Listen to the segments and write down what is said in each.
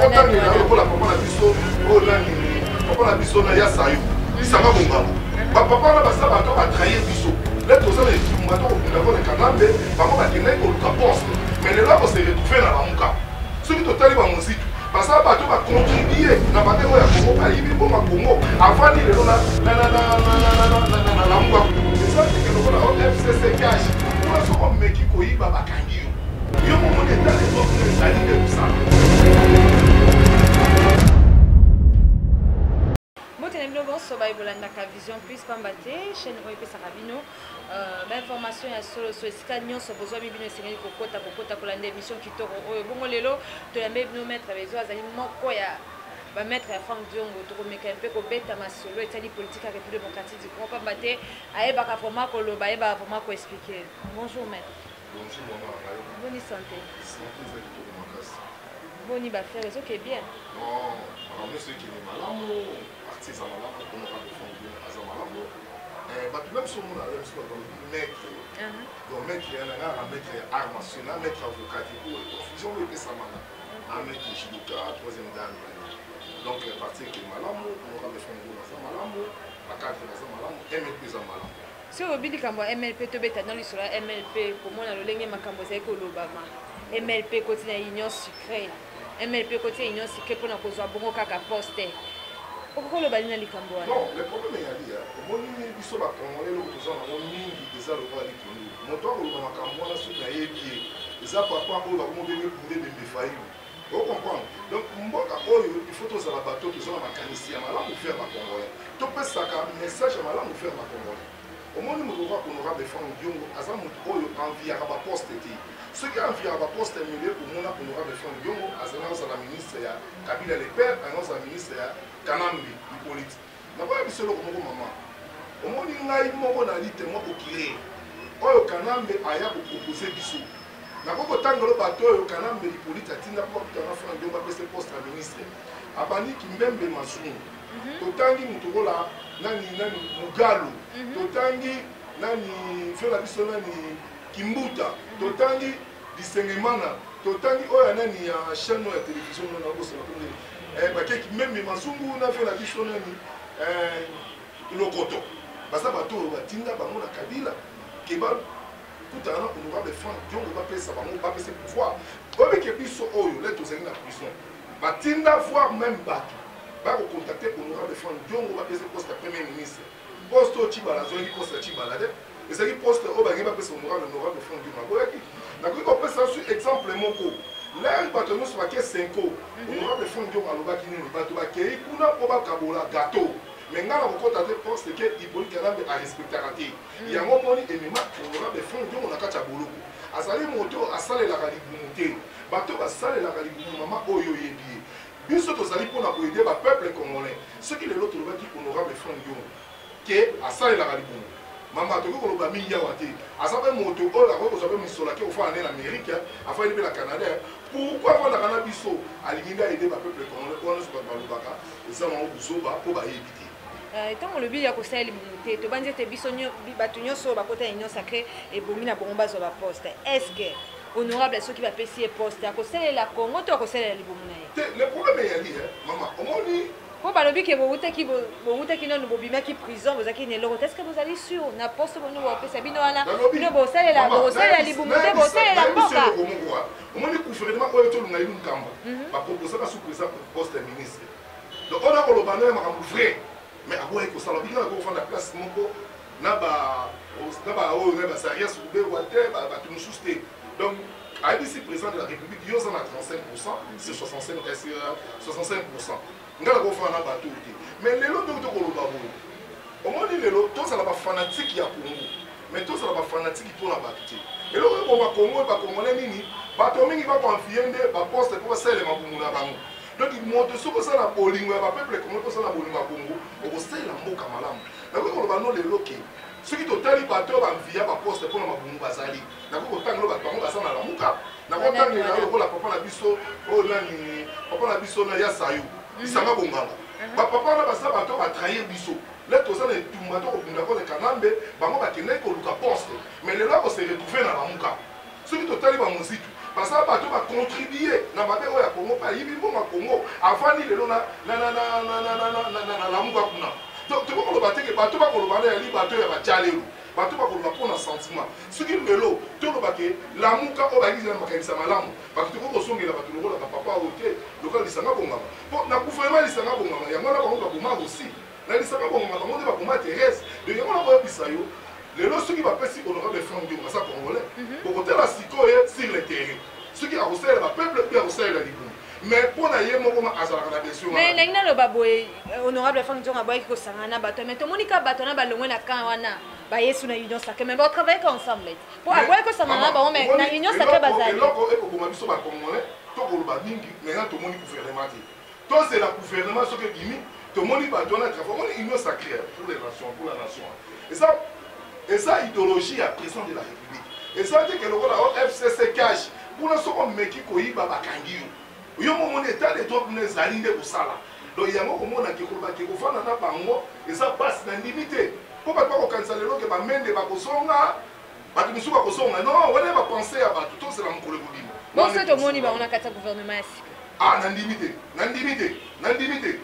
Nakotangela lokola papa na biso oyo nani, papa na biso na ya sayo lisanga bonganga. Bapapa wana baza bato batrahir biso. Le toza na etumba, tokobunda kone Kanambe, bango bakendaki koluka poste, mais lelo akose retrouve na Lamuka. Soki totali bamozitu, baza bato bacontribue na mabe oyo ya Kongo, bayibi mbongo ya Kongo, avandi lelo na Lamuka. Eza teke lokola FCC cash kuna, soki omeki koyiba bakangi yo. Yo momoni eta lepoke ezali nde kosala. Mbote na bino bonso baye bolandaka Vision Plus, pamba te chaîne oyo epesaka bino bainformation ya solo so esika nyonso bozwami bino esengeli kokota kokota kolanda émission kitoko oyo. Bongo lelo toyambe bino maître Bezo, azali moko ya bamaître ya Frank Diongo. Tokomeka mpe kobeta masolo etali politique ya République démocratique du Congo, pamba te ayebaka vraiment koloba, ayebaka vraiment koexpliquer. Bonjour maître. Bonjour mama na ngai. Boni santé? Santé eza kitoko makasi. Boni baaffaire, ezoke bien? Non, makambo nyonso ekende malamu, parti eza malamu, honorable Frank Diongo aza malamu. Bato même so omona ye mosusu, bato balobi maître. Donc maître ya nanga aka maître ya art martial na maître avocat te, po confusion oyo epesamaka na maître judoka troisième dan. Donc parti ekende malamu, honorable Frank Diongo aza malamu, bacadre baza malamu, MLP eza malamu. Soki olobi likambo ya MLP, tobeta na lisolo ya MLP, komona lolenge makambo ezali kolobama. MLP ekoti na union sucrée, MLP ekoti na union sucrée mpona kozwa bongo kaka poste. Okoki koloba nini na likambo wana? Non, le problème eyali ya omoni biso bacongolais, eloko toza nango mingi eza lokola likundu. Moto akoloba makambo wana, soki nayebi ye, eza papa oyo bakomobenge Kunde Bembe Fayulu. Ocomprendre? Donc mboka oyo, il faut tozala bato toza na makanisi ya malamu vers bacongolais, topesaka message ya malamu vers bacongolais. Omoni moto lokola honorable Frank Diongo aza moto oyo enviaka baposte te. Soki enviaka baposte, milieu komona honorable Frank Diongo azali ozala ministre ya Kabila le père, anga ozala ministre ya Kanambe Hippolyte. Nakoya biso eloko moko mama, omoni ngai moko nali témoin oculaire oyo Kanambe aya kopropose biso. Nakoki kotangelo bato oyo Kanambe Hippolyte atinda mpo bakutana Frank Diongo apesa poste ya ministre. Abandi Kimbembe Mazungu, totangi moto lokola nani nani Mugalu, totangi nani fio na biso nani Kimbuta, totangi Bisengemana, totangi oyo ya nani ya chaîne oyo ya télévision oyo nakosala kombe bake Kimbembe Mazungu na fio na biso nani Lokoto. Baza bato oyo batinda bango na Kabila ke bakutana na honorable Frank Diongo, bapesa bango, bapesa pouvoir. Oyebike biso oyo le tozali na prison, batinda voir même bato bakocontacte honorable Frank Diongo, bapesa poste ya premier ministre. Poste oyo Tshibala azwaki, poste ya Tshibala te, ezalaki poste oyo balingi bapesa honorable. Honorable Frank Diongo aboyaki. Nakoki kopesa su exemple moko: lere bato nyonso bake Senko, honorable Frank Diongo alobaki nini? Bato bakei kuna mpo bakabola gâteau, mais ngai nakokɔta te parce que Hippolyte Kanambe arespectaka te. Yango moni emema honorable Frank Diongo na kati ya boloko. Azali moto asalelaka libumu te. Bato basalelaka libumu, mama oyo oyebi ye, biso tozali mpona koaider bapeuple congolais. Soki lelo tolobaki honorable Frank Diongo ke asalelaka libumu, mama, tokoki koloba mingi awa te. Aza mpe moto oyo akoki kozwa mpe misolo, ake kofanda nde na Amérique, afandi mpe na Canada. Pourquoi afandaka na biso? Alingi nde aider bapeuple congolais. Wana nyonso bato balobaka eza nango buzoba mpo bayebi te. Ntango olobi ya kosala libumu te, tobandi ete biso bato nyonso oyo bakota union sacrée ebongi na bongo bazwa baposte. Est ce que honorable, soki bapesi ye poste, akosalela Congo to akosalela libumu na ye? Te, le problème eyali, mama, omoni. Mpo balobi ke bowutaki nanu, bobimaki prison, bozalaki na eloko te. Est ce que bozali sûr na poste bino bopesa bino wana? Bino bosalela, bokosalela libumu te, bosalela mboka. Omoni gouvernement oyo tolunga ilu Nkamba, baproposaka su président poste ya ministre. Donc oyo nakoloba no ya makambo vrai, mais aboyaki kosala. Bino nakoki kofanda place moko na ba oyo na basarias Ruberwa te, bato mosusu te. Donc ayebisi président de la République: yo oza na 35 sur 65, 65, ngai nakofanda na bato oyo te. Mais lelo ndenge tokoloba boye, omoni lelo tozala bafanatike ya Congo, mais tozala bafanatike mpona bato te. Eloko ekoma Congo, bacongolais nini, bato mingi bakoenvie nde baposte mpo basalela mabumu na bango. Donc moto soki osala bolingo ya bapeuple congo, tosala bolingo ya Congo, okosalela mboka malamu. Nakoki koloba no lelo ke soki totali bato oyo banvia baposte mpona mabumu bazali, nakoki kotangela bato bango baza na Lamuka. Nakotangela lokola papa na biso oyo nani, papa na biso na ya sayo lisanga bonganga. Bapapa wana baza bato batrahir biso. Le toza na etumba, tokobunda kone Kanambe, bango bakendaki koluka poste, mais lelo akose retrouve na Lamuka. Soki totali bamozitu, baza bato bacontribue. na mabe oyo ya Congo mpe ayibi mbongo ya Congo, avandi lelo na Lamuka kuna. Donc tokoki koloba te ke bato bakoloba wana yali bato ya bacalelo, bato bakoloba mpo na sentiment. Soki lelo toloba ke Lamuka oyo bayaki na makanisa malamu, bato tokoki kozongela bato lokola bapapa oyo te, lokola Lisanga Bongama. Mpo na gouvernement Lisanga Bongama, yango wana bango baboma aussi. Na Lisanga Bongama bango nde baboma Thérèse. Donc yango wana koyebisa yo lelo soki bapesi honorable Franck Diongo aza congolais, bokotala sikoyo sur le terrain soki akosalela bapeuple mpe akosalela libumu. Mais mpo na ye moko azalaka na besoin. Mais ndenge naloba boye, honorable Franck Diongo aboyaki kosangana na bato, mais tomoni kaka bato wana balongwe na camp wana bayesu na Union Sacrée, mais batravaille ka ensemble mpo aboyaki kosangana na bango, mais na Union Sacrée bazali. Eloko ekoboma biso bacongolais, tokoloba mingi maintenant tomoni gouvernement te, tozela gouvernement soki ebimi, tomoni bato wana travail. Omoni Union Sacrée pour les nations, pour la nation, eza idéologie ya président de la République. Eza te ke lokola o FCC cash kuna, soki omeki koyiba bakangi yo. Yo momoni état de droit kuna ezali nde kosala. Donc yango komona ke koloba ke kofanda na bango eza mpasi, na ndimi te, mpo bato bakokanisa lelo ke bamende bakozonga, bato mosusu bakozonga. Non, wana bapense ya bato, tozela mokolo ekobima. Bonso tomoni bango na kati ya gouvernement ya sika. Ah, nandimi te, nandimi te, nandimi te,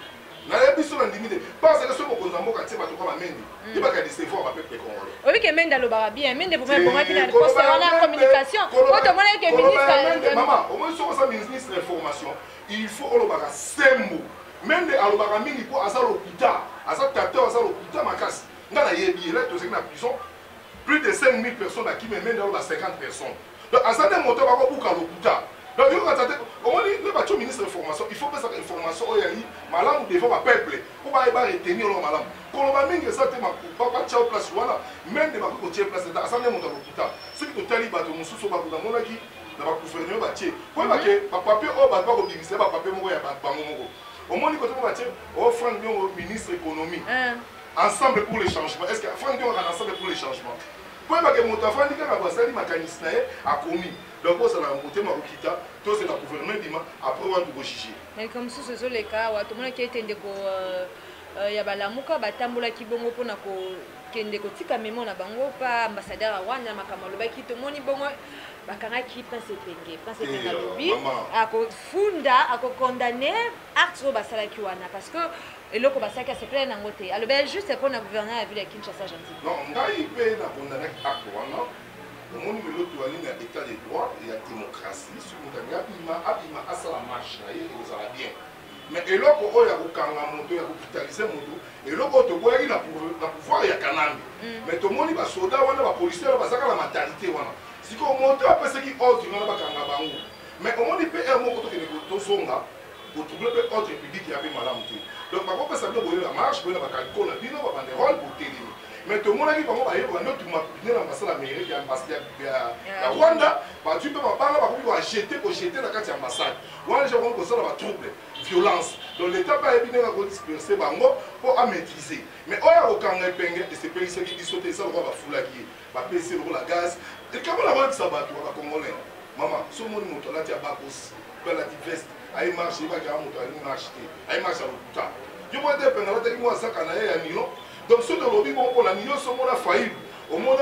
nayebi so nandimi te, parce que soki mokonzi ya mboka tie bato kwa bamende, yebaka décevoir bapeuple congolais. Oyebi ke Mende alobaka bien. Mende vraiment ebongaki na poste wana communication, po tomonaki ke ministre. Mama, omoni soki oza ministre information, il faut olobaka sembo. Mende alobaka mingi mpo aza lokuta, aza tateur, aza lokuta makasi. Nga nayebi ye, tozalaki na prison, plus de 5000 personnes bakimi, Mende aloba 50 personnes. Donc aza nde moto bakobuka lokuta. Donc yo kata te, omoni nde batio ministre information, il faut pesaka information oyo yali malamu devant bapeuple mpo bayeba retenir eloko malamu. Koloba mingi eza te, batia yo place wana, Mende bakoki kotia place te, aza nde moto ya lokuta. Soki totali bato mosusu bato namonaki na bagouverneur batie, koyeba ke bapapier oyo bato bakobimisa, bapapier moko ya bato bango moko. Omoni kote moko batie o Franck Diongo ministre économie, Ensemble pour le changement. Est ce que Franck Diongo akana Ensemble pour le changement? Koyeba ke moto afandi kaka bo asali makanisi na ye akomi. Donc bozala na motema kokita, tozela gouvernement ebima, après wana tokojuge. Na likambo mosusu ezoleka awa, tomonaki ete ndeko ya Balamuka batambolaki bongo mpona kokende kotika memo na bango pa ambassadeur ya Rwanda na makambo alobaki. Tomoni bongo bakangaki Prince Epenge. Prince Epenge alobi akofunda, akokondane acte oyo basalaki wana, parce que eloko basalaki asepelaki nango te. Alobi juste mpona gouverneur ya ville ya Kinshasa, Gentil. Non, ngai mpe nakondanaki acte wana. Omoni lelo toali na état de droit ya démocratie. Soki moto alingi abima, abima, asala marche na ye, ekozala bien. Mais eloko oyo ya kokanga moto, ya kobrutalize moto, eloko oyo toboyaki na pouvoir ya Kanambe. Mais tomoni basoda wana, bapolisier wana bazaka na mentalité wana. Sikoyo moto apesaki ordre wana bakanga bango. Mais omoni mpe heure moko tokende tozonga kotrouble mpe ordre public ya mpe malamu te. Donc bakopesa bino boyela marche, boyela bakaliko na bino, babanderole, botelemi. Mais tomonaki bango bayeba nde tuma pine na ambassade Amérique ya Rwanda, bazwi mpe mabanga, bakomi koajete, kojete na kati ya ambassade wana. Deja bakomi kosala batrouble, violence. Donc l'état mpe ayebi ndenge akodisperse bango mpo amaîtrise. Mais oyo akokanga Epenge esepelisaki biso te. Eza lokola bafulaki ye, bapesi ye lokola gaz. Likambo na koyebisa bato ya bacongolais, mama, so omoni moto alati abakosi mpe alati veste aye marche, yebaki aa moto alingi marche te, aye marche ya lokuta. Yo moko te, Epenge alataki mwa saka na ye ya nylon. Donc soki tolobi bongo mpona nyonso, omona Fayulu, omona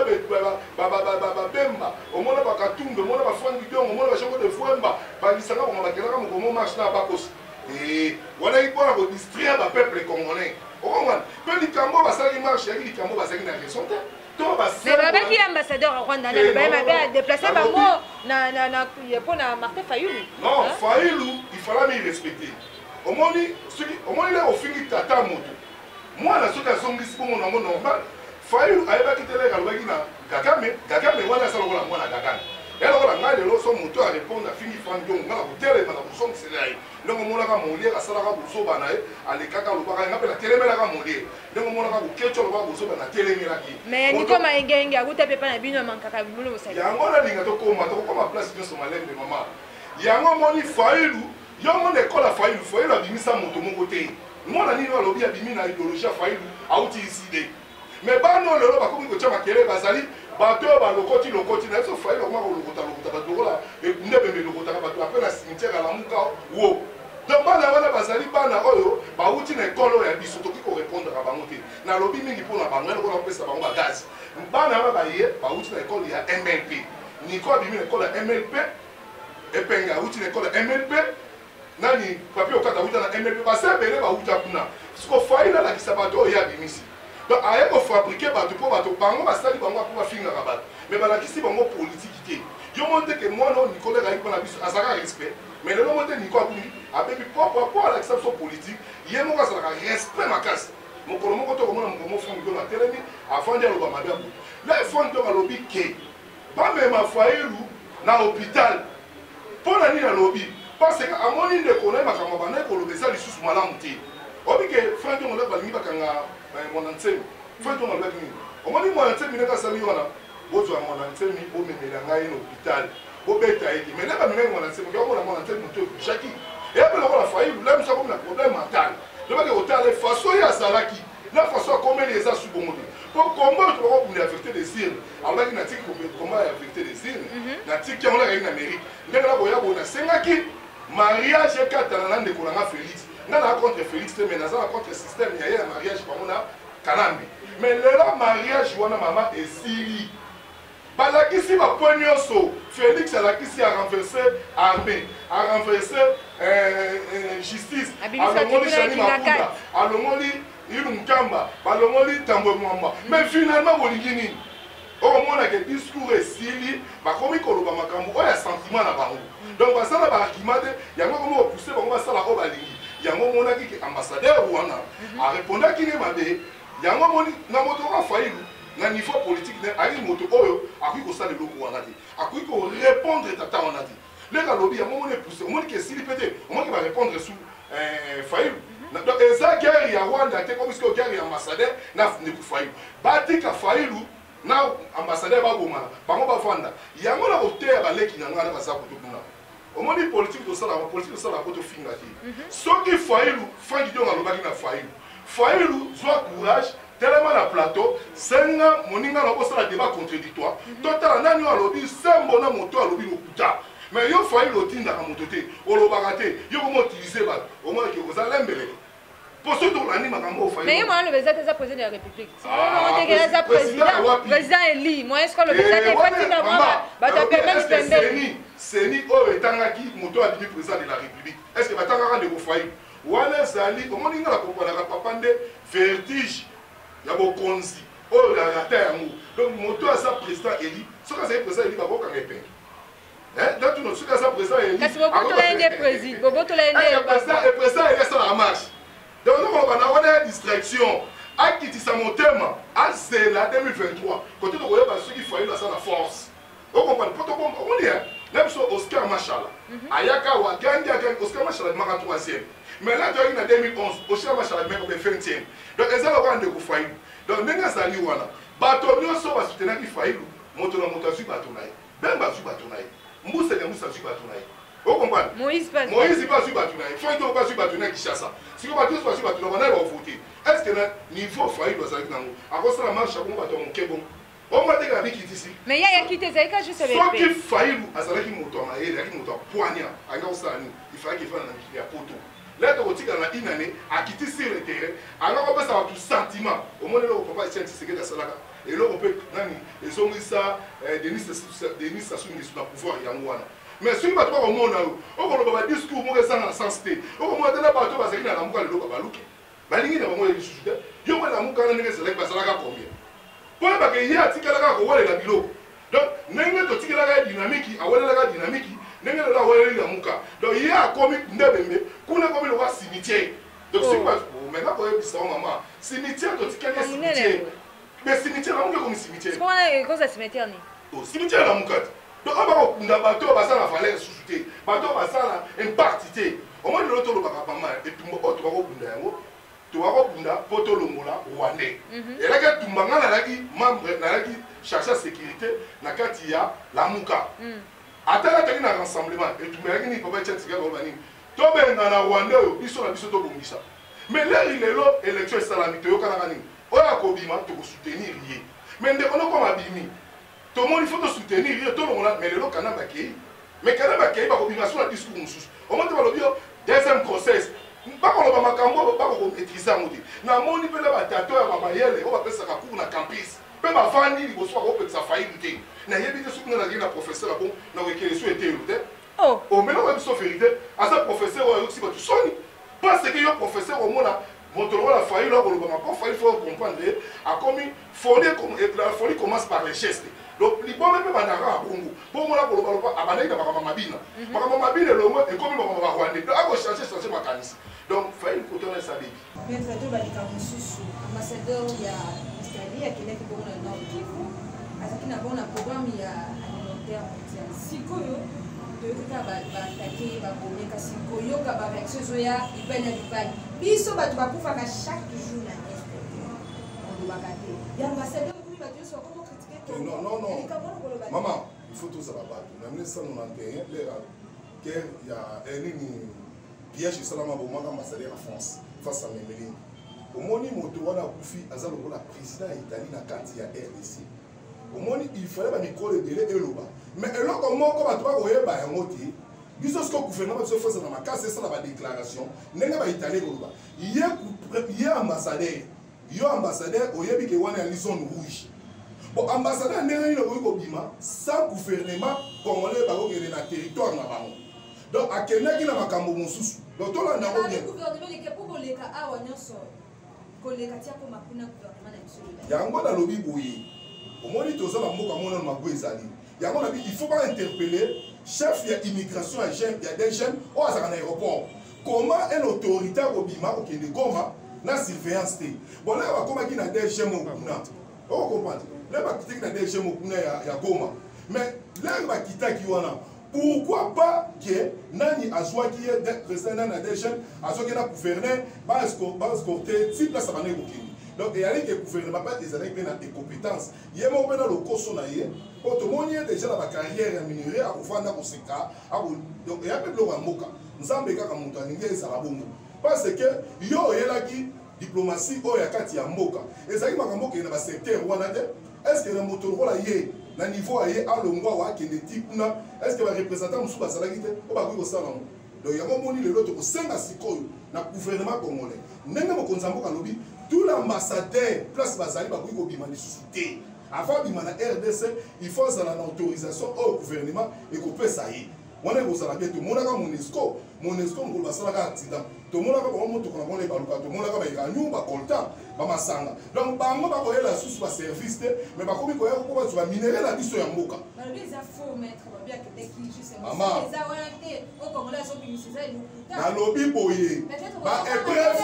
Babemba, omona Bakatumbi, omona baFranck Diongo, omona baJean de Fwemba, Balisanga Bongo, bakelaka mokomo marche na bakosi wana mpona kodistraire bapeuple congolais. Okomwana mpe likambo basalaki marche yaki likambo bazalaki na raison te. To babaki ambassadeur ya Rwanda na mabe adéplace bango mpona Martin Fayulu. Non, Fayulu, il fallait mi respecter. Omoni soki omoni le ofingi tata moto, mwana soki azongisi bongo nango normal. Fayulu ayebaki te leke alobaki na Kagame. Kagame wana aza lokola mwana Kagame, ya lokola ngai lelo. So moto arépondre afingi Franck Diongo, ngai na kotelema na kozongisela ye. Ndenge omonaka Molière asalaka bozoba na ye, alekaka alobaka, nga mpe natelemelaka Molière. Ndenge omonaka Boketshu alobaka bozoba, natelemelaki. Mais Nico Mayengenge akuta mpe epa na bino, amankaka bino bosali. Yango nalinga tokoma, tokokoma place nyonso malembe, mama. Yango omoni Fayulu, yo mona ekola Fayulu. Fayulu abimisa moto moko te. Mwana nini oyo alobi abimi na idéologie ya Fayulu, auti iside? Mais bana oyo lelo bakomi kotia makelele, bazali bato oyo balokoti lokoti na biso. Fayulu akoma kolokota lokota bato lokola nde bembe elokotaka bato ape na cimetière, alamuka wo. Donc bana wana bazali bana oyo bauti na ekole oyo ya biso, tokoki korépondre bango te. Nalobi mingi mpona bango lokola kopesa bango bagaz. Bana wana baye bauti na ekole ya MLP. Nico abimi na ekole ya MLP. Epenge awuti na ekole ya MLP, nani Papi Okata awuta na MLP, baza ebele bawuta kuna. Siko Fayulu alakisa bato oyo ye abimisi. Donc aye ko fabriquer bato mpo bato bango basali bango mpo bafingaka bato, mais balakisi bango politiki te. Yo moni te ke mwana oyo Nicolas ayaki mpo na biso azalaka respect, mais lelo moni te Nico abungi abebi propre mpo alakisa biso politiki. Ye moko azalaka respect makasi. Mokolo moko tokomona mokolo moko Franck Diongo atelemi avandi aloba mabe ya moto. Là Franck Diongo alobi ke bamema Fayulu na hôpital. Mpo na nini alobi? Parce que amoni ndeko na ye makambo abandaki koloba eza lisusu malamu te. Oyebi ke Franck Diongo ndako balingi bakanga Mwana Nsemi. Franck Diongo alobaki nini? Omoni Mwana Nsemi ndenge asali wana, bozwa Mwana Nsemi bomemela ngai na hôpital. Bobeta ye te. Mais nde bamemaki Mwana Nsemi, okoki komona Mwana Nsemi moto ekushaki. Eya mpe lokola Fayulu, la mosusu akomi na problème mental. Lobaki kotala ye façon ye azalaki na façon akomeli eza su bongo te. Po combat oyo tobaka kobunda ya vérité des urnes, alobaki natiki combat ya vérité des urnes, natiki yango nakaki na Amérique. Ndenge nakoya boye nasengaki mariage ekatana na ndeko na nga Félix. Nga na contre Félix te, mais naza na contre système ya ye ya mariage bango na Kanambe. Mais lelo mariage wana mama esili. Balakisi ba point nyonso. Félix alakisi a renverser armée, a renverser justice, alongoli Jeanine Mabunda, alongoli Ilu Mukamba, balongoli Tambwe Mwamba. Mais finalement bolingi nini? Okomona ke discours esili, bakomi koloba makambo oyo ya sentiment na bango. Donc basala ba argument te, yango ekomi kopousser bango basala oyo balingi. Yango omonaki ke ambassadeur wana arépondaki ne mabe. Yango omoni na moto oyo Fayulu na niveau politique ne ayi moto oyo akoki kosala eloko wana te, akoki korépondre tata wana te. Ndenge alobi yango omoni epousse, omoni ke esili mpe te, omoni ke barépondre su Fayulu. Donc eza guerre ya Rwanda te, comme sikoyo guerre ya ambassadeur na ndeko Fayulu. Batika Fayulu na ambassadeur babomana, bango bavanda. Yango na koteya baleki na ngai na baza koto kuna. Omoni politique tosalaka, politique tosalaka po tofinga te. Soki Fayulu, Franck Diongo alobaki na Fayulu, Fayulu zwa courage, telema na plateau, senga moninga na bosala débat contradictoire. Totala nani oyo alobi sembo na moto alobi lokuta. Mais yo Fayulu otindaka moto te, olobaka te, yo komo utiliser bato, omoni ke oza lembeleke. Po soki tolandi makambo oyo Fayulu. Mais ye mwana aloba eza te, eza président de la République. Eza président, président élu. Moi est-ce que aloba eza te, fatinda mwa bato ya pembeni pembeni. CENI oyo etangaki moto abimi président de la République. Est-ce que batangaka ndeko Fayulu? Wana ezali omoni nga nakompranaka papa nde vertige ya bokonzi oyo na rata yango. Donc moto aza président élu, soki azali président élu bakokanga epenge. Natuno soki aza président élu. Kasi bobotola ye nde président, bobotola ye nde président élu asalaka marche. Donc nakoloba na wana ya distraction, akitisa motema, azela 2023 kote tokoyeba soki Fayulu aza na force. Okomprendre po tokomba omoni na biso Oscar Mashala ayaka awa agangi agangi. Oscar Mashala abimaka 3e, mais là toyaki na 2011, Oscar Mashala abimaka be 20e. Donc eza lokola ndeko Fayulu. Donc ndenge azali wana, bato nyonso basutenaki Fayulu, moto na moto azwi bato na ye. Bemba azwi bato na ye, Mbusa Nyamwisi azwi bato na ye, okomprendre, Moïse mpe azwi bato na ye, Frank mpe azwi bato na ye Kinshasa. Sikoyo bato nyonso bazwi bato na bango, bavote. Est ce que na niveau Fayulu azalaki nango akosala marche ya bongo bato ya moke bongo? Omateka bikitisi. Mais ya yakite ezalaki ka juste soki Fayulu azalaki moto ya mayele, azalaki moto ya poignard, alingi kosala nini? Il fallait qu'il efanda na mikili ya poto. Là tokotikala na une année, akiti sur le terrain, alingi kopesa bato sentiment. Omoni eloko papa Etienne Tshisekedi asalaka, eloko mpe nani ezongisa Denis Sassou Nguesso na pouvoir yango wana. Mais soki bato bakomona yo okoloba badiscours moko ezanga na sens te, okomona te na bato bazalaki na Lamuka lelo babaluki, balingi na bango ye lisusu te. Yo mpe Lamuka wana ndenge ezalaki, bazalaka combien? Mpo oyebaka ye atikalaka kowelela biloko. Donc ndenge totikelaka ye dynamique, awelelaka dynamique, ndenge lelo aweleli Lamuka. Donc ye akomi ndebembe kuna, akomi lokwa cimetière. Donc soki maintenant koyebisa yo mama, cimetière totikeli ye cimetière, mais cimetière Lamuka ekomi cimetière. Wana ekoza cimetière ni Cimetière Lamuka te. Donc oyo bakokunda bato oyo baza na valeur lisusu te, bato oyo baza na impact te. Omoni lelo tolobaka mama, etumba oyo tokakobunda yango, tokakobunda mpo tolongola Rwandais. Elaki etumba, ngai nazalaki membre, nazalaki chargé ya sécurité na kati ya Lamuka. Ata nataki na rassemblement, etumba eyaki nini? Papa Etienne Tshisekedi aloba nini? Tobenga na Rwandais oyo biso na biso tobongisa. Mais leri lelo élection esalami, toyokanaka nini? Oyo akobima tokosoutenir ye. Mais ndeko nokoma abimi, tomoni faut tosoutenir ye, tolongola. Mais lelo Kanambe akei, mais Kanambe akei, bakobima so na discours mosusu. Omoni te balobi yo deuxième grossesse, bakoloba makambo oyo bakokomaîtrise yango te. Namoni mpe na batato ya bamayele oyo bapesaka cours na campus mpe bavandi liboso, bakopekisa Fayulu te. Nayebi te soki nga nazali na professeur ya bon, nakokekele so eteyelo te. Oh. Omela oyebi biso vérité, aza professeur oyo ayokisi bato soni. Parce que yo professeur omona moto lokola Fayulu akoloba mako Fayulu, faut comprendre ye akomi folie, la folie commence par les gestes. Donc liboma mpe bandaka ya bongo mpo omona koloba loba abandaki na makambo mabina, makambo mabina elongo ekomi makambo barwandais, donc akochange change makanisi. Donc Fayulu kotona esa bebi. Maître, tobalika mosusu, ambassadeur ya Italie akendaki bongo na Nord Kivu, azalaki na bongo na programme ya alimentaire mondial. Sikoyo toyoki kaka baattaquer ye, babomi, kasi koyoka baréaction ezoya bipai na bipai. Biso bato bakufaka chaque jour na Est, olobaka te ya ambassadeur ekomi bato nyonso bakomo critiquer. Non, non, non, mama, il faut tozala bato. Na 1991, l'heure guerre ya nini, piège esalama, bomaka ambassadeur ya France face à Memeling. Omoni moto wana akufi, aza lokola président ya Italie na kati ya RDC. Omoni, il fallait bamikolo ebele eloba, mais eloko moko bato bakoyeba yango te. Biso siko gouvernement biso faut na makasi esala badéclaration ndenge baItalie koloba. Ye ambassadeur, yo ambassadeur oyebi ke wana yali zone rouge. Bon, ambassadeur ndenge nini okoki kobima sans gouvernement congolais? Bakokende na territoire na bango, donc akendaki na makambo mosusu. Donc tolanda yango bien. Gouvernement eleke mpo koleka awa nyonso, koleka tia koma kuna gouvernement na biso. Yango nalobi boye, omoni toza na mboka monano mago ezali yango nabi, il faut bainterpeller chef ya immigration ya GM, ya DGM oyo azalaka na aéroport. Comment un autorité akobima kokende Goma na surveillance te? Bon, laka bakomaki na DGM okuna, okocomprendre, le bakitaki na DGM okuna ya Goma, mais l'heure bakitaki wana, pourquoi pas ke nani azwaki ye, président nani na DGM azwaki na gouverneur, baescorte ti place abandaki kokende. Donc eyali ke gouvernement mpe ezalaki mpe na incompétence ye moko mpe na lokoso na ye, mpo tomoni ye déjà na bacarrière ya minerai, akofanda koseka. Donc eya mpe biloko ya mboka. Nzambe kaka moto alingi ezala bongo, parce que yo oyelaki diplomatie oyo ya kati ya mboka, ezalaki makambo okende na basecteur wana te. Est ce que na moto lokola ye, na niveau ya ye, alongwa awa akende ti kuna, est ce que bareprésentant mosusu bazalaki te oyo bakoki kosala yango? Donc yango omoni lelo tokosenga sikoyo na gouvernement congolais, ndenge mokonzi ya mboka alobi, tout l'ambassadeur place bazali bakoki kobima lisusu te. Avant abima na RDC, il faut azala na autorisation oyo gouvernement ekopesa ye. Wana ekozala bien. Tomonaka Monusco, Monusco mokolo basalaka accident, tomonaka bango motuka na bango ebaluka, tomonaka bauranium, bacoltan, bamasanga. Donc bango bakoyela susu baservice te, mais bakomi koya ko bazwa baminerai na biso ya mboka. Balobi eza faux, maître, balobi akendeki juste Mama. eza wana te o Congolais azobimisa eza elokuta. Nalobi boye, baépreuve,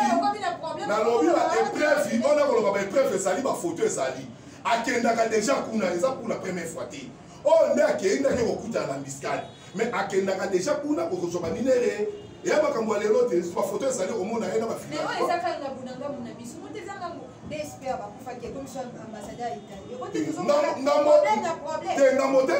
nalobi baépreuve oyo nakoloba, baépreuve ezali, bafoto ezali, akendaka déjà kuna, eza pour la première fois te. Oyo nde akei, ndaki kokutana na embuscade, mais akendaka déjà kuna kokozwa baminerai. Eya makambo ya lelo te, bafoto ezali, komona ye na Mais oyo eza kaka ngambu na ngambu na biso, moto eza ngambu DSP bakufaki, ekomi so ambassadeur ya Italie. Problème na problème. Te, ngambo te.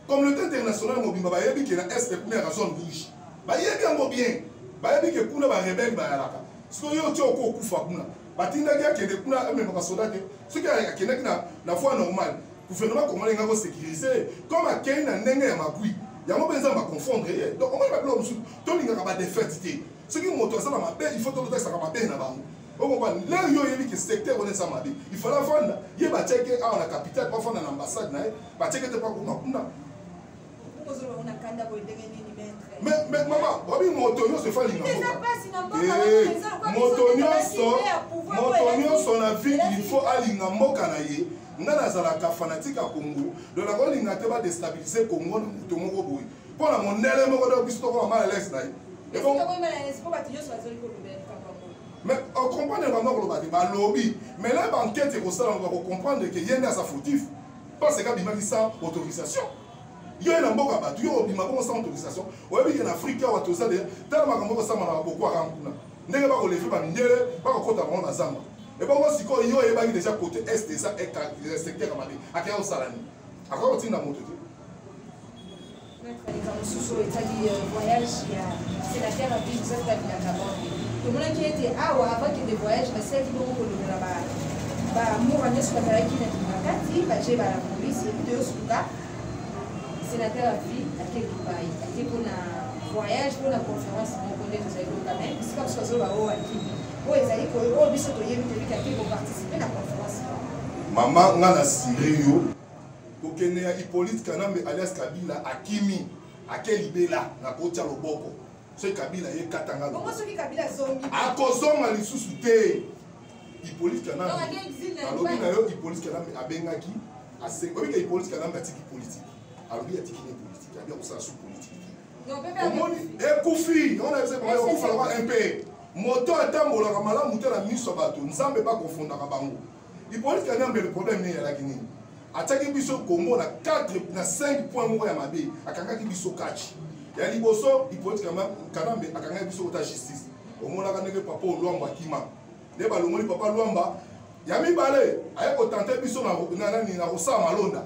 Communauté internationale mobimba bayebi ke na Est kuna yaka zone rouge, bayebi yango bien, bayebi ke kuna barebelles bayalaka. Soki yo ti oko okufa kuna, batindaki akende kuna amema basoda te. Soki akendaki na voie normale, gouvernement congolais enga kosécuriser. Comme akei na ndenge ya magui, yango mpe eza baconfondre ye. Donc omoni babiloko mosusu, tolingaka badéfaite te. Soki moto aza na mabe, il faut tolotakisaka mabe na bango. Okomprendre, l'heure yo oyebi ke secteur wana eza mabe, il fallait avanda ye, batiaki awa na capitale, po afanda na ambassade na ye, batiaki te mpo akoma kuna. Kozoloba na kanda boye ndenge nini, maître? Mais mama, obi moto nyonso efalinga. Eza mpasi na mboka. Moto nyonso, moto nyonso na vie, il faut alinga mboka na ye. Nga nazalaka fanatique ya Congo, donc nakolinga te badéstabiliser Congo na moto moko boye mpo na mondele moko. Donc biso tokoma mal à l'aise na ye. Mais ocomprendre bango koloba te, balobi, mais là baenquête ekosalama, bakocomprendre ke ye nde aza fautif, parce que abimaki sans autorisation. Yo ye na mboka bato, yo obima bongo sans autorisation. Oyebi ke na Afrique awa toza de tala makambo ekosama na baboko Haram kuna, ndenge bakolever bamindele, bakokɔta bango na zamba. Ebongo sikoyo yo oyebaki déjà côté Est eza secteur ya mabe, akei kosala nini? Akoki kotinda moto te. Maître, mosusu oyo etali voyage ya sénateur abi Joseph Kabila Kabange, tomonaki ete awa avant kende voyage, basalaki bongo kolongola bamura nyonso bazalaki na Kingakati, baje bala polisi. Toyosuka sénateur avi ake Dubai, ake mpona voyage, mpona conférence moko nde tozali koyoka. Mais bisika biso bazoloba oyo akimi, oyo ezali oyo biso toyebi, toyebi ake koparticiper na conférence moko. Mama, nga na sire yo kokende ya Hippolyte Kanambe alias Kabila akimi. Ake libela, nakotia loboko. Soki Kabila ye katanga loboko. Soki Kabila azongi. Akozonga lisusu te. Hippolyte Kanambe. Alobi na yo Hippolyte Kanambe abengaki oyebi ke Hippolyte Kanambe atiki politique. Alobi atiki ne politique, abi akosala sous politique. Omoni ekufi, yango na yebisa bango ekufa lokola MP. Moto atambolaka malamu te na miso ya bato, Nzambe bakofondaka bango. Hippolyte Kanambe le problème ne ezalaki nini? Atiaki biso Congo na 4 na 5 points moko ya mabe, akangaki biso catch. Ya liboso Hippolyte Kanambe akangaki biso kota justice. Omonaka ndenge papa Olwambo akima. Nde balongoli papa Luamba. Ya mibale aye kotante biso na nani na kosala malonda.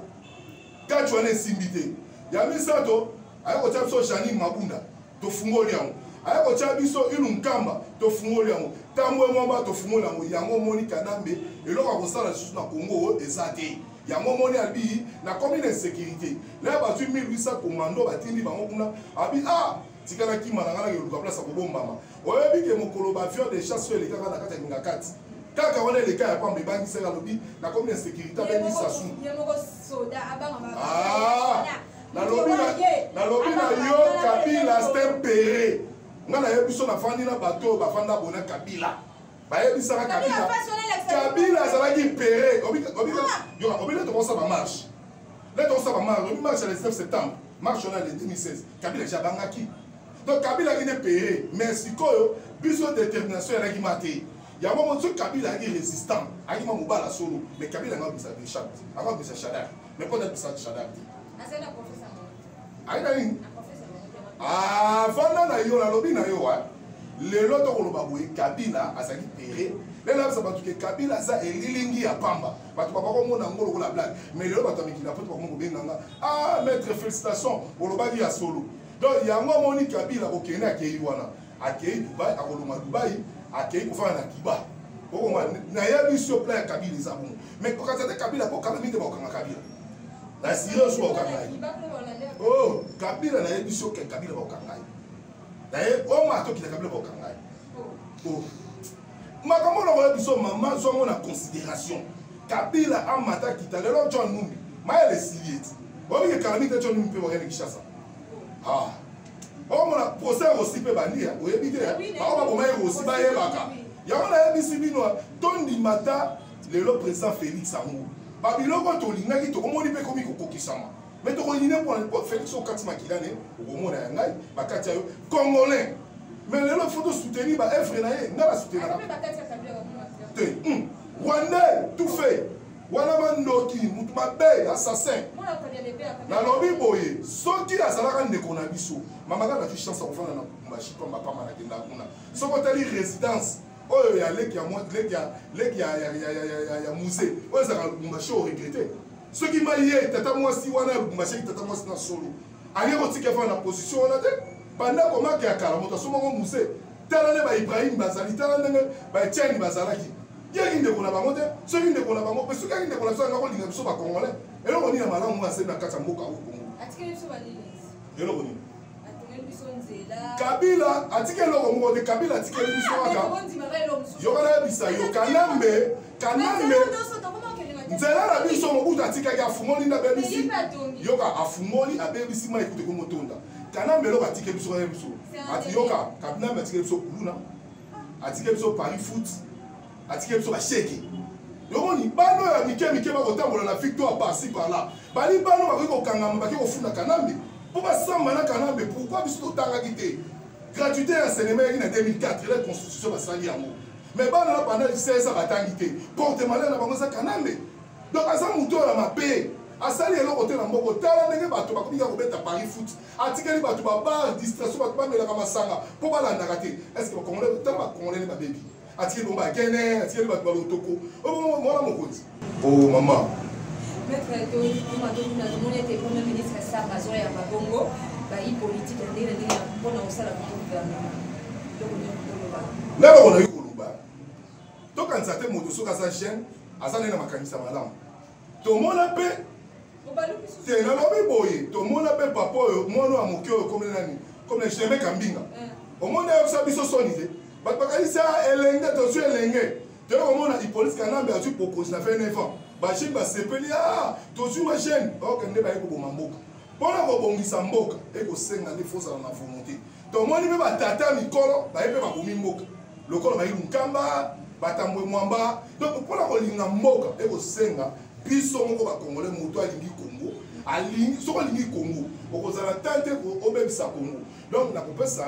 Catch wana esimbi te. Ya misato aye kotia biso Janine Mabunda, tofungoli yango. Aye kotia biso Ilu Nkamba, tofungoli yango. Tambwe Mwamba, tofungoli yango. Yango omoni Kanambe eloko akosala lisusu na Congo eza te. Yango omoni abi nakomi na insécurité. Lelo bazwi 1800 commando batindi bango kuna, abi ah tika nakima na ngai nakeluka place ya kobombama. Oyebi ke mokolo ba avion de chasse oyo elekaka na kati ya Kingakati, kaka wana eleka ya pamba ebangisaka, alobi nakomi na insécurité, abengi Sassou. Nalobi na yo Kabila c'est un pere. Nga nayebi biso nafandi na bato oyo bafanda bona Kabila. Bayebisaka Kabila. Kabila azalaki pere. Obi nde tokosala ba marche. Nde tokosala ba marche. Obi marche le 19 septembre. Marche wana le 2016. Kabila déjà abangaki. Donc Kabila aki nde pere. Mais sikoyo biso détermination elaki ma te. Yango mo soki Kabila aki résistant, aki ma mobala solo, mais Kabila nga bisa Richard, anga bisa Shadary. Mais pona bisa Shadary te. Ayi na nini? Ah, vanda na yo, nalobi na yo, hein. Lelo tokoloba boye Kabila azali pere. Lelo abisa bato ke Kabila aza elilingi ya pamba. Bato bakomona yango lokola blague. Mais lelo bato ya mikili ya poto bakomi kobenga nga, ah maître félicitations, olobaki ya solo. Donc yango amoni Kabila kokende akei wana. Akei Dubai, akolonga Dubai, akei kofanda na Kiba. Okoma nayebi sur plan ya Kabila eza bongo. Mais kokata te Kabila po kala mingi bakokanga Kabila. Na sérieux bakokanga ye. Oh, Kabila nayebi sur ke Kabila bakokanga ye. Naye oma atokita Kabila bakokanga ye. Oh. Makambo na koyebi biso mama zwango na considération. Kabila amata kita lelo John Numbi. Mayele esili eti. Oyebi ke kala mingi te John Numbi mpe bakende Kinshasa. Ah. Omona procès Rossi mpe bandi oyebi te bango baboma ye Rossi bayebaka. Yango nayebisi bino tondima ta lelo président Félix yango. Babiloko tolingaki tokomoni mpe ekomi kokokisama. Mais tokoyine mpo Félix okati makila ne okomona ya ngai bakati ya yo congolais. Mais lelo faut soutenir ba œuvre na ye nga na soutenaka te. Rwandais tout fait. Wana mandoki mutu mabe assassin. Nalobi boye soki azalaka ndeko na biso mama nga nazwi chance ya kofanda na Lubumbashi pamba pamba nakenda kuna. Soki otali résidence oyo ya leki ya leki ya leki ya ya ya ya ya ya musée oyo ezalaka Lubumbashi o regrette. Soki mai ye tata mwasi wana ya Lubumbashi tata mwasi na solo aye kotika efanda na position wana te. Bandako make ya kala moto asombango musée. Tala nde ba Ibrahim bazali, tala ndenge ba Etienne bazalaki. Yaki ndeko na bango te, soki ndeko na bango, soki yaki ndeko na biso anga kolinga biso ba Congolais. Eloko nini ya malamu oyo asali na kati ya mboka oyo Congo? Atikeli biso ba nini? Eloko nini? Atongeli biso nzela. Kabila atiki eloko moko te, Kabila atikeli biso kaka. Yoka nayebisa yo, Kanambe, Kanambe. Nzela na biso Mobutu atikaki afungoli nde abebisi. Yoka afungoli abebisi mai kutu ekomotonda. Kanambe eloko atikeli biso kaka biso. Ati yoka, Kanambe atikeli biso kuluna. Atikeli biso Paris foot. Atikeli biso basheke. Yomoni bano ya mike mike bakotambola na victoire par-ci par-là. Bali bano bakoki kokangama baki kofunda Kanambe. Po basamba na Kanambe, pourquoi biso totangaki te? Gratuité ya enseignement eyaki na 2004, la constitution basali yango. Mais bana na pendant 16 ans batangi te. Porte-malheur na bango eza Kanambe. Donc aza moto ya mabe. Asali eloko te na mboko. Tala ndenge bato bakomi kaka kobeta Paris foot. Atikeli bato ba bar distraction, bato bamelaka masanga po balandaka te. Est-ce que ba Congolais, tala ba Congolais ne babebi. Atikeli bango ba kene, atikeli bato ba lotoko. Oyo mwana mokonzi. Oh mama. Maître Tony, tomoni ete Premier ministre Samba azoyamba bongo bayi politique ya ndenge na ndenge mpona kosala bongo gouvernement. Eloko nini koloba? Nde bakonaki koloba. Tokanisa te moto soki aza jeune, aza nde na makanisa malamu. Tomona mpe te nalobi boye, tomona mpe papa oyo mwana ya moke oyo komona nani? Komona Germain Kambinga. Omoni ayebisa biso soni te. Bato bakanisi elenge, tozwi elenge. Toye komona Hippolyte Kanambe azwi bokonzi na 29 ans. Ba jeune basepeli, ah, tozwi ma jeune. Ok, nde baye koboma mboka. Mpona kobongisa mboka ekosenga nde fozala na volonté. Tomoni mpe batata mikolo baye mpe babomi mboka lokola bayi Lunkamba, Batambwe Mwamba. Donc mpona kolinga mboka ekosenga biso moko bakongole, moto alingi Congo, alingi, soki olingi Congo okozala tan te obebisa Congo. Donc nakopesa,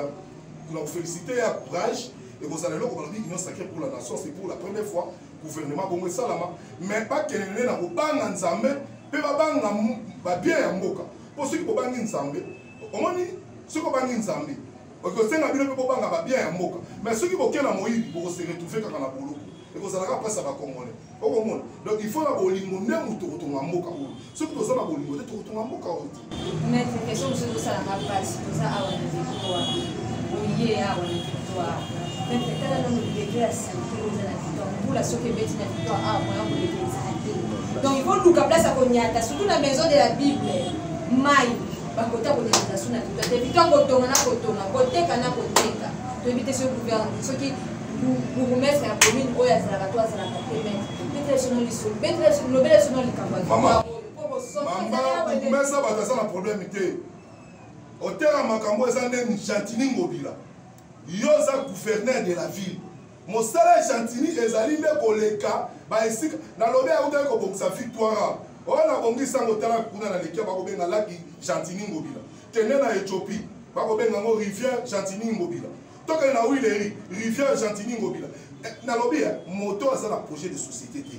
nakofélicité ya courage. Ekozala eloko balobi union sacrée pour la nation, c'est pour la première fois gouvernement bongo esalama, mais bakende nde na kobanga Nzambe mpe babanga babien ya mboka. Mpo soki bobangi Nzambe, omoni, soki obangi Nzambe okosenga bino mpe bobanga babien ya mboka. Mais soki boke na moyibi, bokose retrouve kaka na boloko, ekozalaka mpasi ya bakongolais okomona. Donc il faut na bolingo nde moto kotonga mboka oyo. Soki toza na bolingo te, tokotonga mboka oyo te. Maître, question mosusu ezosalanga mpasi. Toza awa na Victoire, oye awa na Victoire. Maître, tala nano degré ya saleté oyo eza na Victoire. Mbula soki ebeti na Victoire awa, moya koleka eza te. Donc il faut luka place ya konyata, surtout na Maison de la Bible. Mai bakota konyata su na Victoire te. Victoire kotonga na kotonga, koteka na koteka, toyebi te soki gouverne, soki bourgmestre ya commune oyo azalaka to azalaka te. Maître, betela biso no lisolo, betela biso, lobela biso no likambo ya Victoire oyo. Mama bourgmestre, bato aza na problème te. Otera makambo eza nde Gentiny Ngobila, yo oza gouverneur de la ville. Mosala ya Gentiny ezali nde koleka baesika. Nalobi autaki kobongisa Victoire oyo, nabongisi yango. Tala kuna na Lekia, bakobenga laki Gentiny Ngobila. Kende na Éthiopie, bakobenga yango rivière Gentiny Ngobila. Tokende na Huilerie, rivière Gentiny Ngobila. Nalobi moto aza na projet de société te,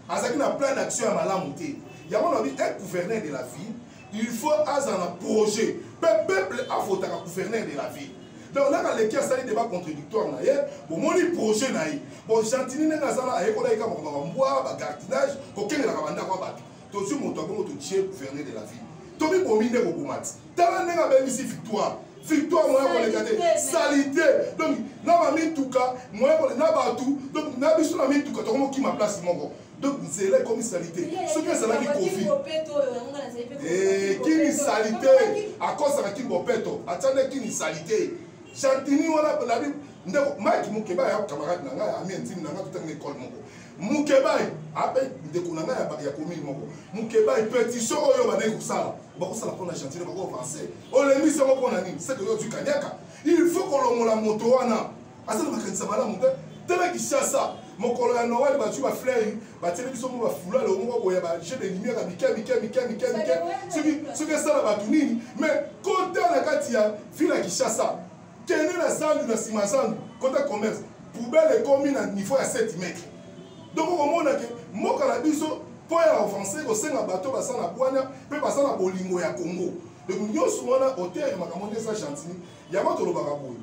azalaki na plan d'action ya malamu te. Yango nalobi, un gouverneur de la ville, il faut azala na projet mpe peuple avotaka gouverneur de la ville. Donc naka leki asali débat contradictoire na ye, bomoni projet na ye. Bon, Gentiny ndenge azala, ayekolaki kaka makambo ya bambwa, bagardinage, kokengelaka bandako ya bato. Tozwi moto abongo, totie gouverneur de la ville, tomibomi nde koboma ti. Tala ndenge abebisi Victoire. Victoire, moya koleka te, saleté. Donc na bamituka, moya koleka na bato. Donc na biso na mituka tokomokima place moko. Donc nzela ekomi saleté. Soki ezalaki Covid, kini saleté akosaka kimbopeto, atia nde kini saleté. Gentiny wana, nabi ndeko Mike Mukebai ya camarade na ngai, ami intime na ngai, totanga école moko. Mukebai ape ndeko na ngai ya commune moko. Mukebai, pétition oyo bandeki kosala, bakosala mpona Gentiny, bakoavance. Olembisi yango mpona nini? Seke oyo ozwi kaniaka. Il faut kolongola moto wana, aza na makanisa malamu te. Tala Kinshasa, mokolo ya Noël bazwi bafleur, batieli biso mo bafulale moko boye, bajeu de lumière ya mike mike mike mike mike. Soki esala bato nini? Mais kota na kati ya ville ya Kinshasa, kende na zandu, na nsima zandu, kota commerce, poubelle ekomi na niveau ya 7 mètre. Donc okomona ke mboka na biso, mpo ya avance, kosenga bato baza na bwania mpe baza na bolingo ya Congo. Donc nyonso wana auteur makambo nde eza Gentiny. Yango tolobaka boye,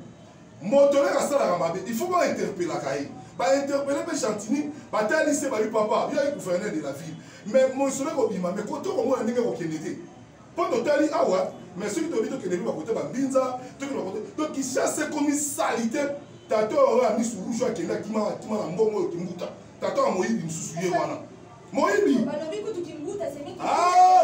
moto leka asalaka mabe, il faut bainterpelaka ye. Bainterpele mpe Gentiny, batalisi babi: "Papa, yo ayi gouverneur de la ville." Mais mosolo ekobima, mais kote okomona ndenge kokende te, mpo totali awa. Mais soki toyebi, tokende mpe bakote bambinza, tokende bakote. Donc Kinshasa ekomi saleté. Tata oyo ya misu rouge akende, akima, akima na mbongo oyo Kimbuta. Tata ya moyibi mosusu ye wana, moyibi.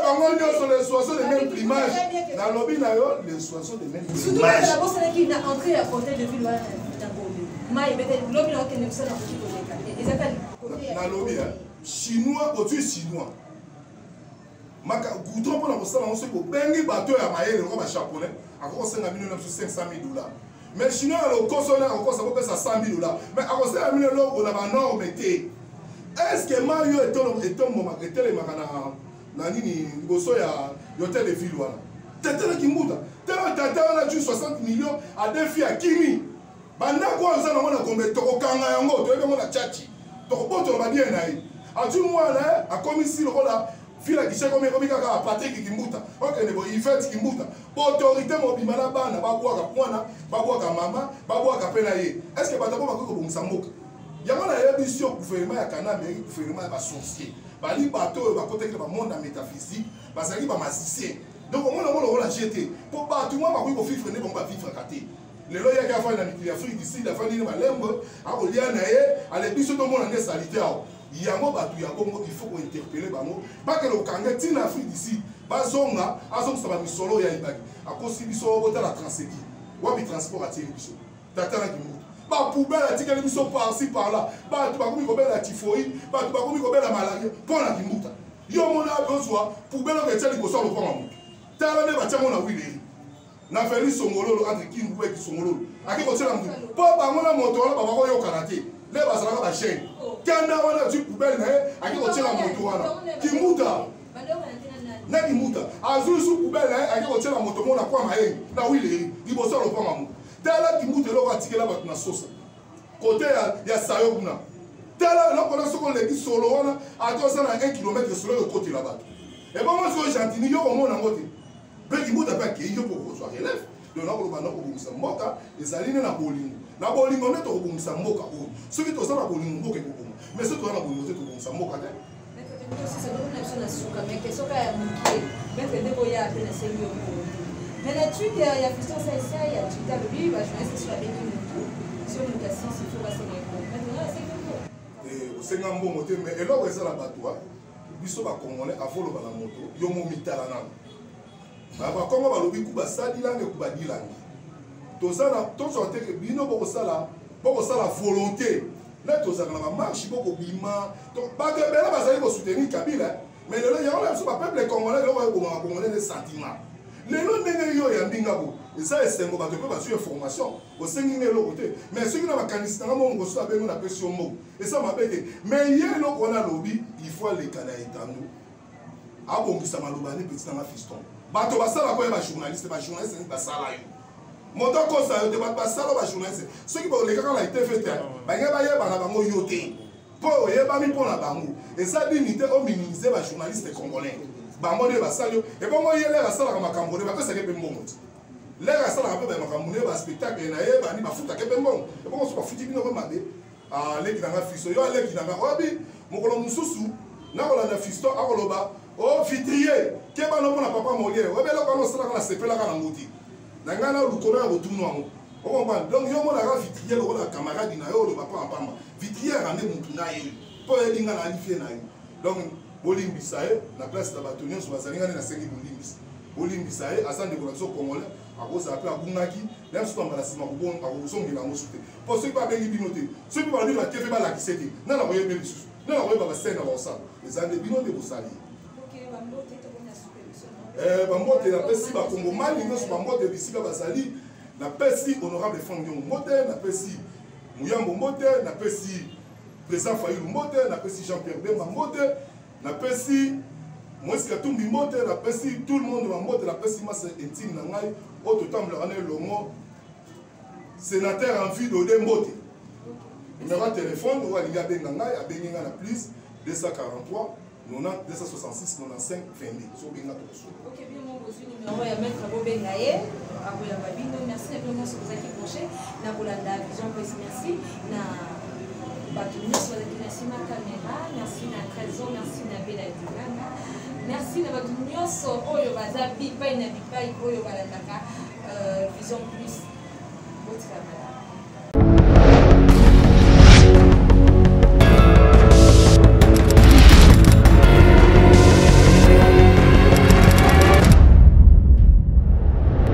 Bango nyonso les oiseaux de même plumage. Nalobi na yo, les oiseaux de même plumage. Nabosanaki na entrée ya hôtel de ville wana na Gombe, mai ebeteli lobi na okende mosala, koki koleka te, ezaka. Nalobi chinois, ozwi chinois maka goudron mpona kosala yango. Soki bobengi bato ya mayele lokola bajaponais, akoki kosenga bino na biso 500 000 $. Mais chinois ya lokoso wana akokosa kopesa 100 000 $, mais akosala bino eloko na banorme te. Est ce que mai oyo etombomaka, etelemaka na nini liboso ya hôtel de ville wana? Tetelaki mbuta tala tata wana ju 60 millions adefi, akimi bandako oyo eza nango na Gombe. Tokokanga yango, toyebi yango na chachi, tokobotola babien na ye. Azwi mwana ye, akomisi lokola ville ya Kisha ekomi kaka Patrik Kimbuta. Okende bo Yvette Kimbuta, baautorité mobima na bana babwaka mwana, babwaka mama, babwaka mpe na ye. Est ce que bato bo bakoki kobongisa mboka? Yango nayebisi yo, gouvernement ya Kanambe eyaki gouvernement ya basorcier. Bali bato oyo bakotaki na bamonde ya métaphysique, bazalaki bamagicien. Donc omona yango lokola jeu te, mpo bato mwa bakoki kovivre nde bango bavivraka te. Lelo yaki afandi na mikili ya Afrique du Sud, afandi nde malembe, akolia na ye ale. Biso tomona nde saleté awa. Yango bato ya bongo, il faut kointerpeller bango, bakende kokanga ntina Afrique du Sud, bazonga, azongisa bamisolo oyo ayibaki. Akosi biso. Botala Transeki, wapi transport atieli biso? Tata na Kimbuta, bapoubelle atikeli biso par-ci par-là. Bato bakomi kobela typhoïde, bato bakomi kobela malaria mpo na Kimbuta. Yo mona ape ozwa poubelle oyo etia liboso ya lopango moto. Tala nde batia ngo na wileri na veli songololo entre kindu e kisongololo ake kotiela motu mpo bango na moto wana babakoyokana te nde bazalaka bachaine oh. Kanda wana azwi poubele na ye ake kotiela moto wana kimbuta na kimbuta azwi su poubele na ye ake kotiela moto moko na kwa mayenge na wileri liboso ya lopanga moto. Tala kimbuta eloko atikela bato na sosa kote ya sayo kuna. Tala eloko wana, soki oleki solo wana, ata oza na 1 km, solo ekokotela bato. Ebongo soki Gentini yo komona yango te, mpe kimbuta mpe akei, yo mpo okozwa relève. Donc nakoloba, nakobongisa mboka ezali nde na bolingo. Na bolingo nde tokobongisa mboka oyo. Soki toza na bolingo, mboka ekobonga. Mais soki toza na bolingo te, tobongisa mboka te. Suka, mais question kaka ya moke, maître, nde boya mpe nasengi yo mbongo te, mais na tweet ya Fiston Saisai ya Twitter, alobi bajournaliste so babengi motu, so moto asisi, faut basenga ye mbongo. Maître, nga nasengi mbongo? Osenga mbongo te, mais eloko eza na bato, biso bacongolais, avoloba na moto yo mo mitala nano. Bakongo balobi ku basadilange ku badilange. Toza na tozwa te ke bino bokosala bokosala volonté nde tozalaka na bamarche, bokobima. Bato ebele bazali kosoutenir Kabila, mais lelo yango na biso bapeuple congolais, eloko ebomaka congolais nde sentiment. Lelo ndenge yo oyambi nga bo, eza esengo, bato mpe bazwi information. Osengi nga eloko te, mais soki na makanisi nanga moko mosusu abengo, napesi yo mbongo, eza mabe te. Mais ye eloko wana alobi, il faut aleka na etando, abongisa maloba ne petit nanga Fiston. Bato basalaka oyo bajournaliste, bajournaliste nini basala yo, moto akosa yo te. Bato basala bajournaliste, soki bolekaka na etv te, bange bayeba na bango yo te, mpo oyebami mpo na bango. Eza dini te ominimize bajournaliste congolais, bango nde basali yo. Ebongo ye lere asalaka makambo nde bapesaka mpe mbongo te. Lere asalaka mpe makambo nde baspectacle na ye bani bafutaka mpe mbongo. Ebongo so bafuti bino mpe mabe. Aleki na nga Fisto, yo aleki na nga oyebi, mokolo mosusu nakolanda Fiston akoloba o vitrier kebana mpona papa Molière. Oyebi eloko wana osalaka, nasepelaka nango te na ngai na lukolo ya kotunu yango, okomprendre. Donc yo omonaka vitrier lokola camarade na yo, oloba pamba pamba. Vitrier ande motu na ye mpo oyebi ngai na alifie na yo. Donc bolimbisa ye na place na bato nyonso bazali ngai nde nasengi bolimbisa, bolimbisa ye. Aza ndeko na biso congolais, akozala mpe abungaki na biso na mbala nsima, akozongela yango su te. Mpo soki babengi bino te, soki balobi na TV balakise te, nana koyeba lisusu, nana koyeba basene na bakosala, eza nde bino nde bosali. Bambote napesi bakongomani nyonso, bambote bisika bazali. Napesi honorable Frank Diongo mbote, napesi Muyambo mbote, napesi président Fayulu mbote, napesi Jean Pierre Bemba mbote, napesi Moïse Katumbi mbote, napesi tout le monde bambote. Napesi masa intime na ngai oyo totambolaka na elongo, sénateur en vie Dode mbote. Numéro ya telefone oyo alingi abenga ngai, abengi ngai na plus 243 90 266 95 22. So obenga, tokosolo. Ok, bino moko bozwi numéro ya maître, bobenga ye, akoyamba bino. Merci na bino nyonso bozalaki branché na kolanda Vision Plus. Merci na bato nyonso bazalaki na nsima caméra, merci na Trésor, merci na Bela Dinganga, merci na bato nyonso oyo baza bipai na bipai oyo balandaka Vision Plus. Botika malamu.